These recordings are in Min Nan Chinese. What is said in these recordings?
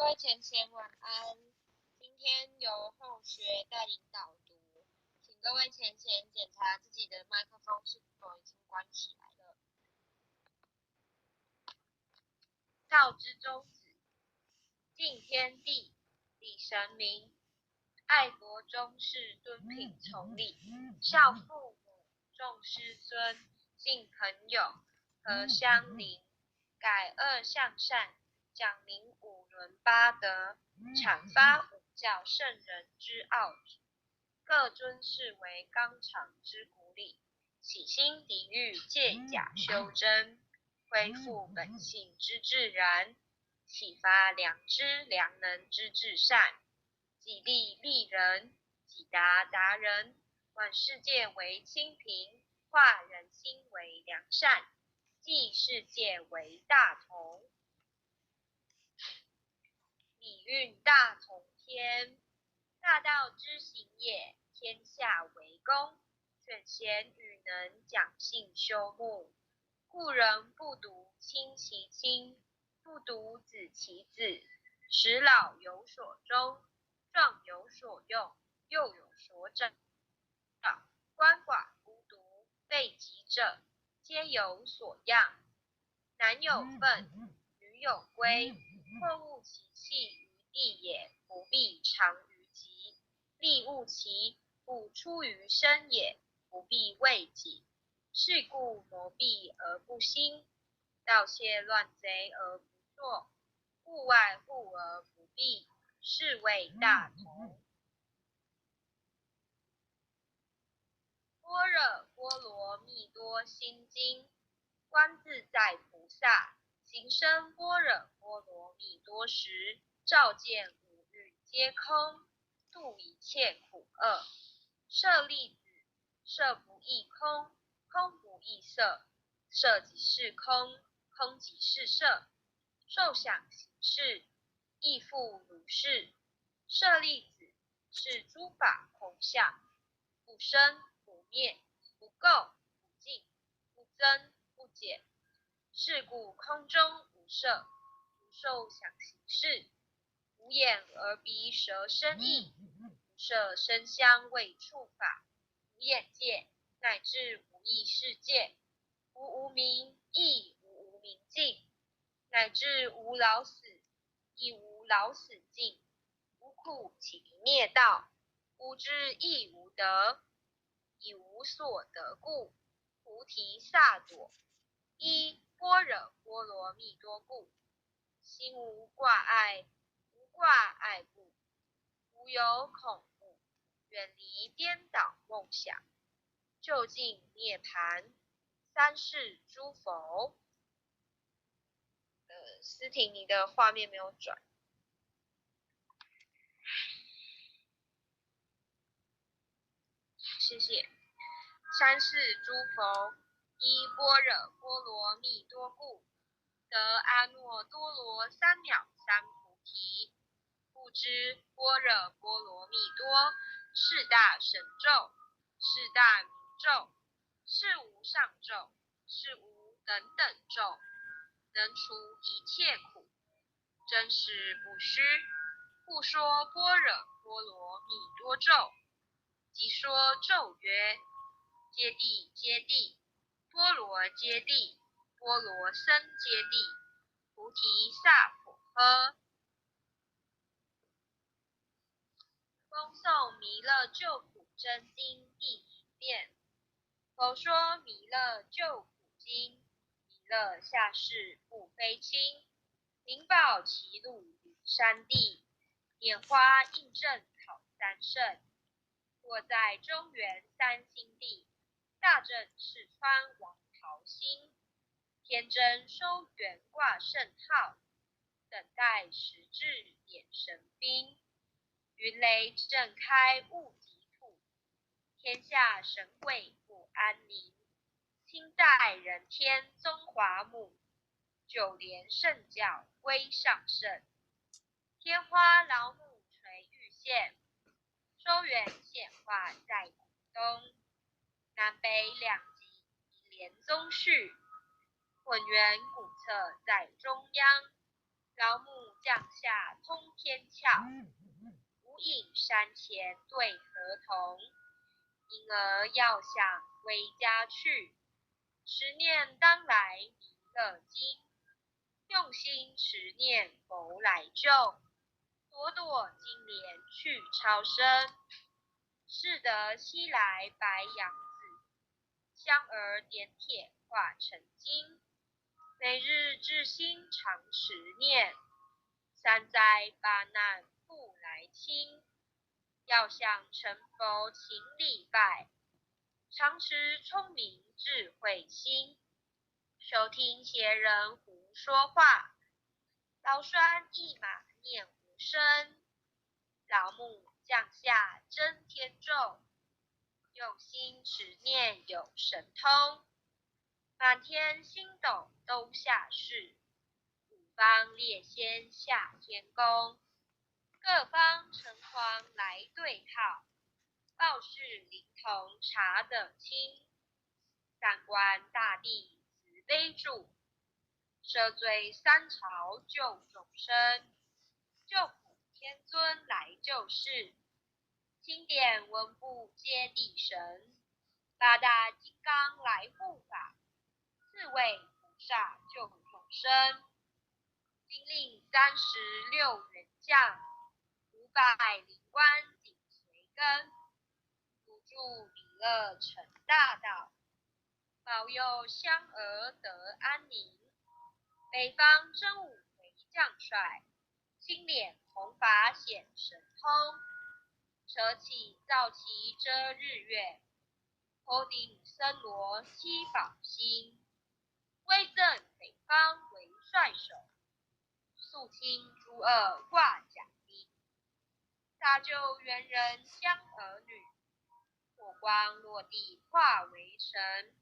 各位前贤晚安。今天由后学带领导读，请各位前贤检查自己的麦克风是否已经关起来了。道之宗旨：敬天地，礼神明，爱国忠士，敦品从礼，孝父母，重师尊，敬朋友，和乡邻，改恶向善，讲明五伦八德，阐发五教圣人之奥旨，各尊视为纲常之古礼，洗心涤欲，借假修真，恢复本性之自然，启发良知良能之至善，己利利人，己达达人，挽世界为清平，化人心为良善，济世界为大同。礼运大同篇，大道之行也，天下为公。选贤与能，讲信修睦。故人不独亲其亲，不独子其子，使老有所终，壮有所用，幼有所长。鳏寡孤独废疾者，皆有所养。男有分，女有归。货物其弃于地也，不必藏于己；利物其不出于身也，不必为己。是故谋闭而不兴，盗窃乱贼而不作，户外户而不闭，是谓大同。般若波罗蜜多心经，观自在菩萨行深般若波罗蜜多时，照见五蕴皆空，度一切苦厄。舍利子，色不异空，空不异色，色即是空，空即是色，受想行识亦复如是。舍利子，是诸法空相，不生不灭，不垢不净，不增不减。是故空中无色，无受想行识，无眼耳鼻舌身意，无色声香味触法，无眼界，乃至无意识界，无无明，亦无无明尽，乃至无老死，亦无老死尽，无苦集灭道，无知亦无得，以无所得故，菩提萨埵依般若波罗蜜多故，心无挂碍，无挂碍故，无有恐怖，远离颠倒梦想，究竟涅槃，三世诸佛。思婷，你的画面没有转。谢谢。三世诸佛依般若波罗蜜多故，得阿耨多罗三藐三菩提。不知般若波罗蜜多是大神咒，是大明咒，是无上咒，是无等等咒，能除一切苦，真实不虚。故说般若波罗蜜多咒。即说咒曰：揭谛揭谛，波罗揭谛，波罗僧揭谛，菩提萨婆诃。恭诵弥勒救苦真经第一遍。佛说弥勒救苦经，弥勒下世不非亲，灵宝齐鲁云山地，拈花印证考三圣。落在中原三星地，大正四川王桃心，天真收元挂圣号，等待时至点神兵。云雷震开雾及土，天下神鬼不安宁。清代人天宗华母，九莲圣教归上圣。天花老母垂玉线，收元显化在古东。南北两极连宗序，混元古册在中央。老母降下通天窍，无影山前对河童。婴儿要想归家去，持念当来弥勒经，用心持念佛来救，朵朵金莲去超生。是得西来白羊子，香儿点铁化成金。每日至心常持念，三灾八难复来侵。要想成佛勤礼拜，常持聪明智慧心。休听邪人胡说话，老栓一马念无声。老母降下真天咒，用心持念有神通。满天星斗都下世，五方列仙下天宫。各方城隍来对号，报事灵童查得清。三官大帝慈悲主，赦罪三朝救众生。救苦天尊来救世，钦点文部揭谛神。八大金刚来护法，四位菩萨救众生。金令36员将，500灵官紧随跟，辅助弥勒成大道，保佑香儿得安宁。北方真武为将帅，青脸红发显神通，扯起皂旗遮日月，头顶森罗七宝星，威震北方为帅首，肃清诸恶挂甲兵。搭救猿人香儿女，火光落地化为神。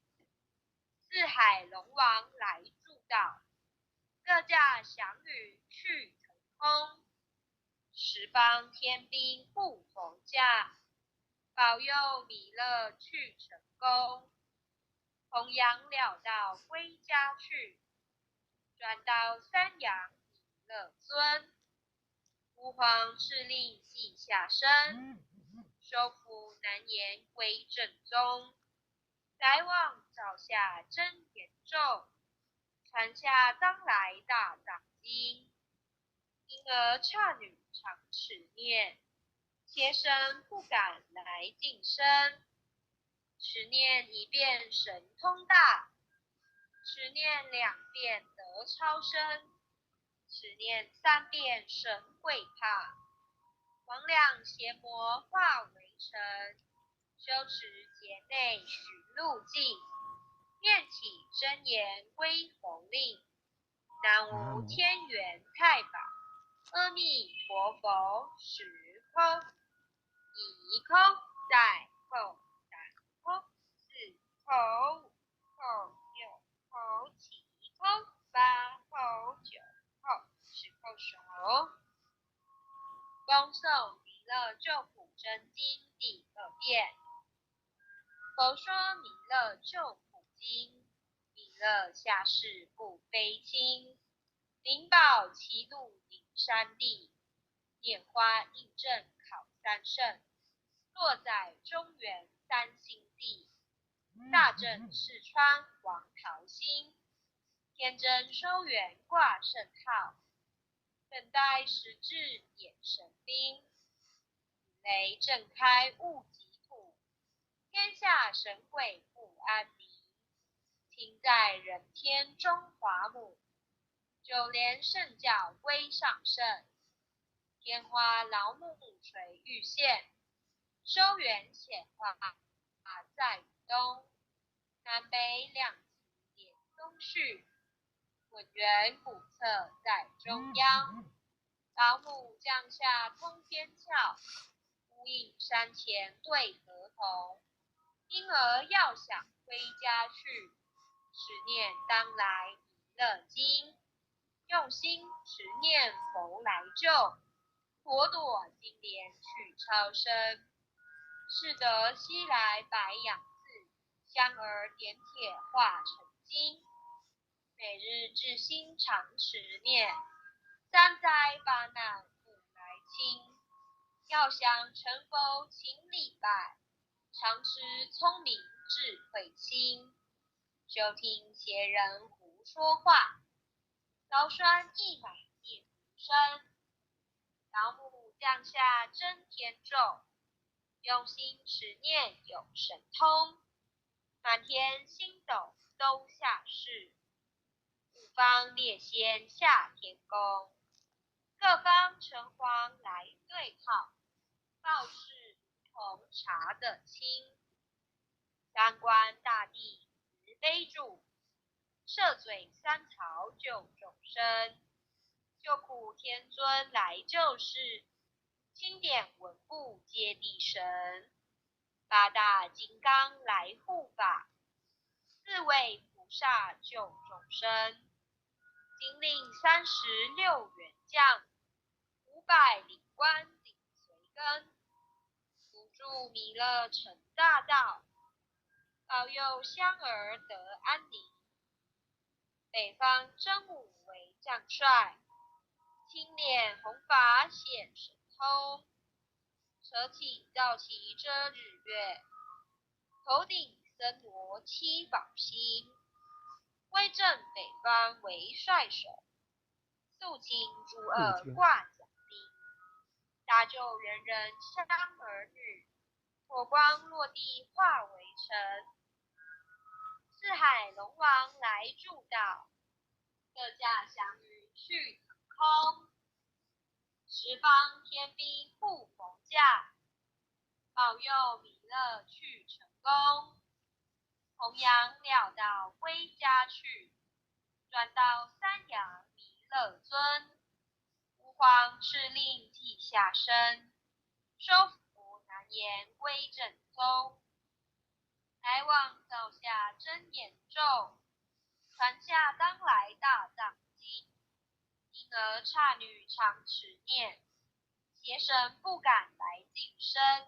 四海龙王来助道，各驾祥云去腾空。十方天兵护佛驾，保佑弥勒去成功。弘扬了道归家去，转到三阳弥勒尊。吾皇敕令记下身，收服难言归正宗。来往造下真言咒，传下当来大藏经。婴儿刹女常持念，邪神不敢来近身。持念一遍神通大，持念两遍得超生。持念三遍神鬼怕，魍魉邪魔化为尘。修持劫内寻路径，念起真言归佛令。南无天元太保，阿弥陀佛10叩，1叩，再叩，3叩，4叩，5叩，6叩，7叩，8叩，9叩，10叩首。恭诵弥勒救苦真经第二遍。佛说弥勒救苦经，弥勒下世不非亲。灵宝七度灵山地，拈花印证考三圣。落在中原三星地，大正四川黄桃心。天真收元挂圣号，等待时至演神兵。雷震开雾疾土，天下神鬼不安宁。听在人天中华母，九莲圣教归上圣。天花老母垂玉线，修缘显化在宇东。南北两极连东序，混元古册在中央。老母降下通天窍，无影山前对河童。婴儿要想归家去，持念当来弥勒经，用心持念佛来救，朵朵金莲去超生。是得西来白羊子，香儿点铁化成金。每日至心常持念，三灾八难不来侵。要想成佛勤礼拜，常持聪明智慧心。休听邪人胡说话，劳栓一马念无声。老母降下真天咒，用心持念有神通。满天星斗都下世，五方列仙下天宫，各方城隍来对号，报事如同查得清。三官大帝慈悲助，赦罪三曹救众生，救苦天尊来救世，钦点文部揭谛神，八大金刚来护法，四位菩萨救众生，金令36员将，500领官紧随跟，扶助弥勒成大道，保佑香儿得安宁。北方真武为将帅，青脸红发显神通，扯起皂旗遮日月，头顶森罗七宝星，威震北方为帅首，肃清诸恶挂奖兵，大救人人香儿女，火光落地化为尘。四海龙王来助道，各驾祥云去腾空。十方天兵护佛驾，保佑弥勒去成功。弘扬了道归家去，转到三阳弥勒尊。吾皇敕令记下身，收服难言归正宗。来往造下真言咒，传下当来大藏经。婴儿刹女常持念，邪神不敢来近身。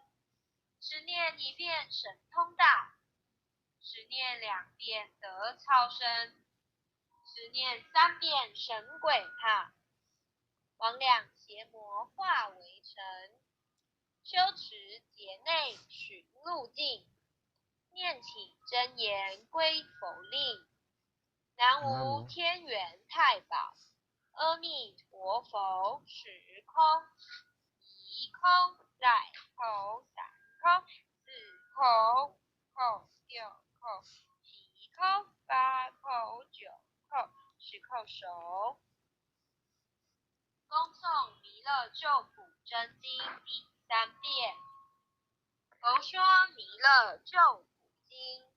持念一遍神通大，持念两遍得超生，持念三遍神鬼怕。魍魉邪魔化为尘，修持劫内寻路径。念起真言归佛令，南无天元太保，阿弥陀佛，时空，一空、二空、三空、四空、五空、六空、七空、八空、九空、十空手。恭诵弥勒救苦真经第三遍。佛说弥勒救苦经，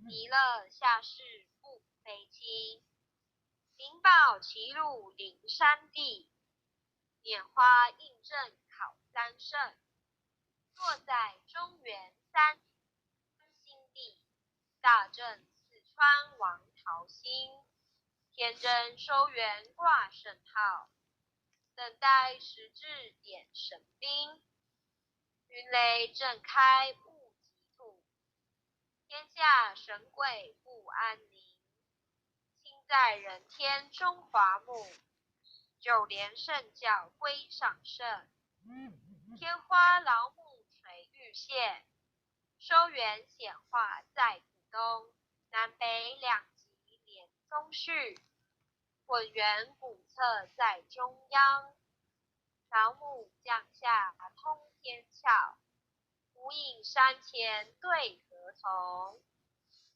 弥勒下世不非亲，灵宝齐入灵山地，拈花印证考三圣，落在中原三星地，大正四川王桃心，天真收元挂圣号，等待时至点神兵。云雷震开雾极土，天下神鬼不安宁。亲在人天中华母，九莲圣教归上圣。天花老母垂玉线，收元显化在浦东，南北两极连宗序，混元古册在中央。老母降下通天窍，无影山前对河童。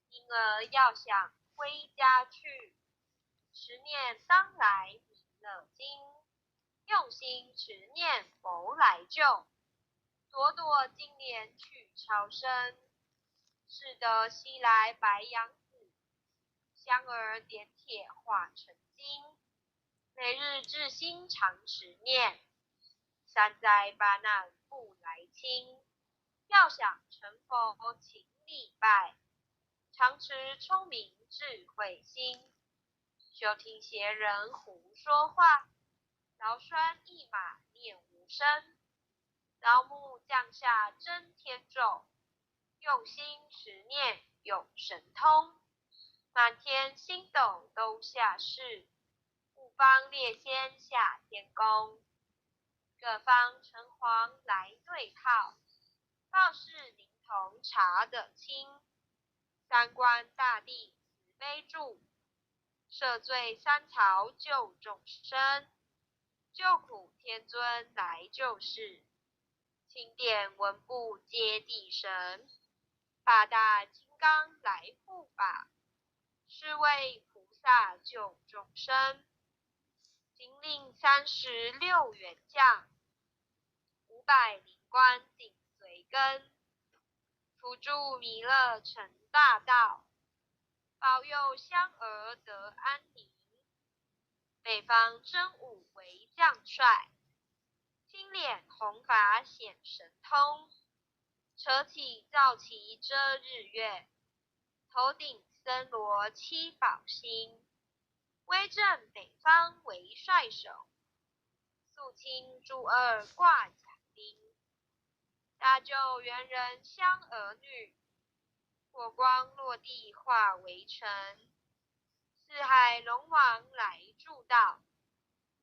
婴儿要想归家去，持念当来弥勒经，用心持念佛来救，朵朵金莲去超生。是得西来白羊子，香儿点铁化成金。每日至心常持念，三灾八难不来侵。要想成佛勤礼拜，常持聪明智慧心。休听邪人胡说话，劳栓一马念无声。老母降下真天咒，用心持念有神通。满天星斗都下世，五方列仙下天宫，各方城隍来对号，报是灵童查得清。三官大帝慈悲住，赦罪三曹救众生，救苦天尊来救世，钦点文部揭谛神，八大金刚来护法，是为菩萨救众生。金令36员将，500灵官紧随跟，扶助弥勒成大道，保佑香儿得安宁。北方真武为将帅，青脸红发显神通，扯起皂旗遮日月，头顶森罗七宝星。威震北方为帅首，肃清诸恶挂甲兵，大救猿人香儿女，火光落地化为尘。四海龙王来助道，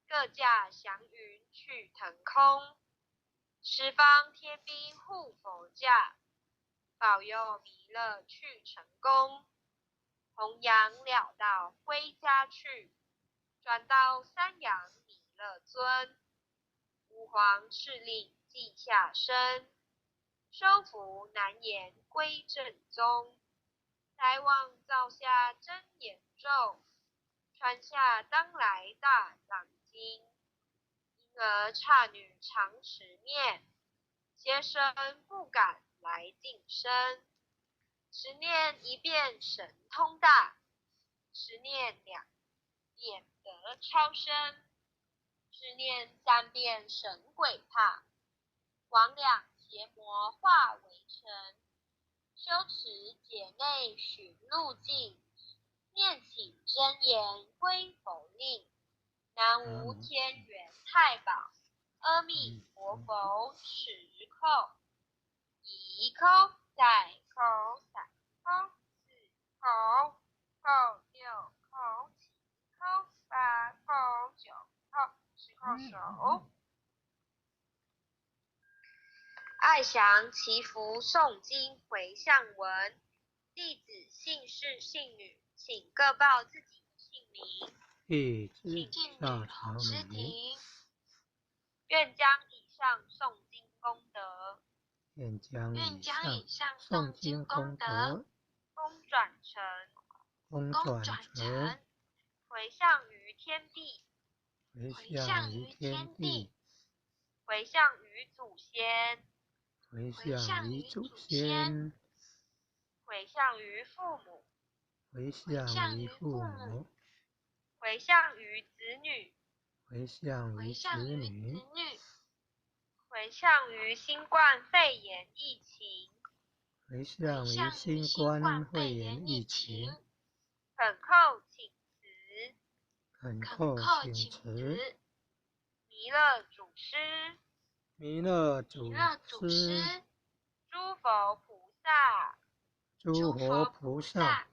各驾祥云去腾空。十方天兵护佛驾，保佑弥勒去成功。弘扬了道归家去，转到三阳弥勒尊。吾皇敕令记下身，收服难言归正宗。来往造下真言咒，传下当来大藏经。婴儿刹女常持念，邪神不敢来近身。十念一遍神通大，十念两遍得超生，十念三遍神鬼怕，魍魉邪魔化为尘。修持解内寻路径，念起真言归佛令。南无天元太保，阿弥陀佛，持叩，一叩再叩，三叩，四叩，五叩，六叩，七叩，八叩，九叩，十叩首。爱祥祈福诵经回向文，弟子姓氏姓女，请各报自己的姓名。弟子姓夏女洪长梅，诗婷，愿将以上诵经功德，愿将愿以上将以上诵诵经经功功德德，功转成功功转转成成回向于天地，回回向于向于天天地，回向于祖先，回回向于祖向于祖先，先，回向于父母，回回向向于于父父母，母，回向于子女，回向回于向于子女，子女，回向于新冠肺炎疫情，回回向于向于新新冠冠肺肺炎炎疫疫情，情，恳叩请辞，恳恳叩请叩请辞，辞，弥勒祖师、弥勒弥祖勒祖师、师、诸佛菩萨诸诸佛佛菩萨菩萨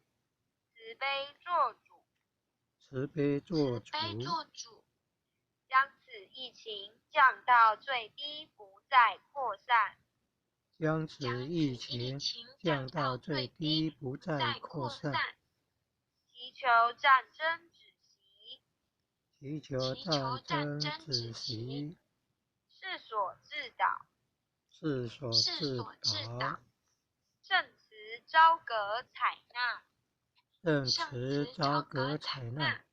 慈悲作主，慈悲作慈悲主，作主，将此疫情降到最低，不再扩散。将此将疫此疫情情降降到到最最低，低，不再再扩扩散。散。祈求战争止息，祈求祈求战争战争止止息，息，世所至导，世所世至所至导，导，圣慈昭阁采纳。圣圣慈慈昭阁昭阁采纳。采纳。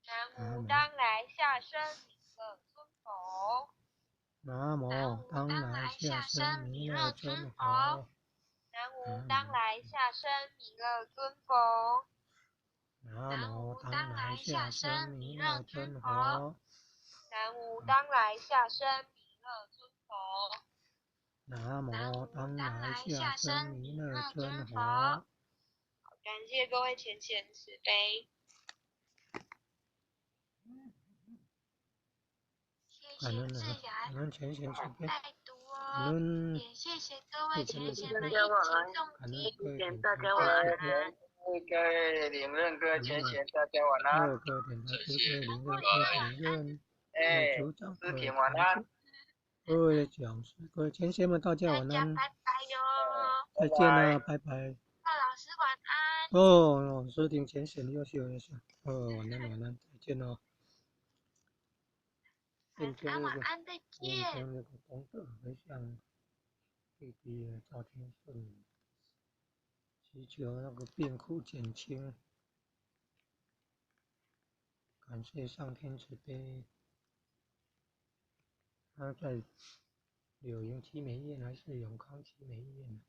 南南无无当来下生弥勒尊佛，南无南无当当来来下下生生弥勒弥勒尊尊佛佛，南无南当无来下生弥勒尊佛，南南无无当来当来下下生生弥弥勒尊勒尊佛佛，南无当来下生弥勒尊佛。南南无无当当来来下下生生弥勒弥勒尊尊佛佛。。感谢各位浅浅慈悲。谢谢感恩啊，自然感恩前贤慈悲，带读感哦，恩也谢谢各位慧前贤慈悲，贤们一起诵感恩经。各位谢谢前大家贤慈晚悲。安。各位領任，各位前賢，大家晚安。各位電台，各位領任，各位領任，哎，組長，思婷晚安。各位講師，各位前賢們，大家晚安。大家拜拜喲。再見啦，拜拜。大老師晚安。哦，思婷前賢優秀優秀，哦，晚安晚安，再見哦。晚安晚安，再見。將這個功德迴向弟弟趙天順，祈求那個病苦減輕，感謝上天慈悲。他在柳營奇美醫院還是永康奇美醫院？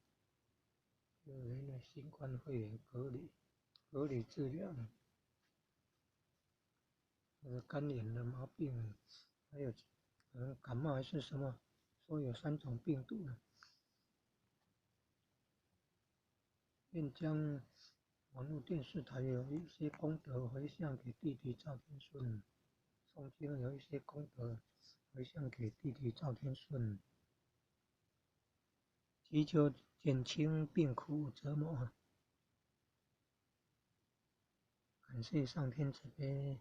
就因為新冠肺炎隔離治療，那個肝炎的毛病，還有可能感冒還是什麼，說有三種病毒。願將網絡電視台有一些功德回向給弟弟趙天順，誦經有一些功德回向給弟弟趙天順，祈求減輕病苦折磨，感謝上天慈悲。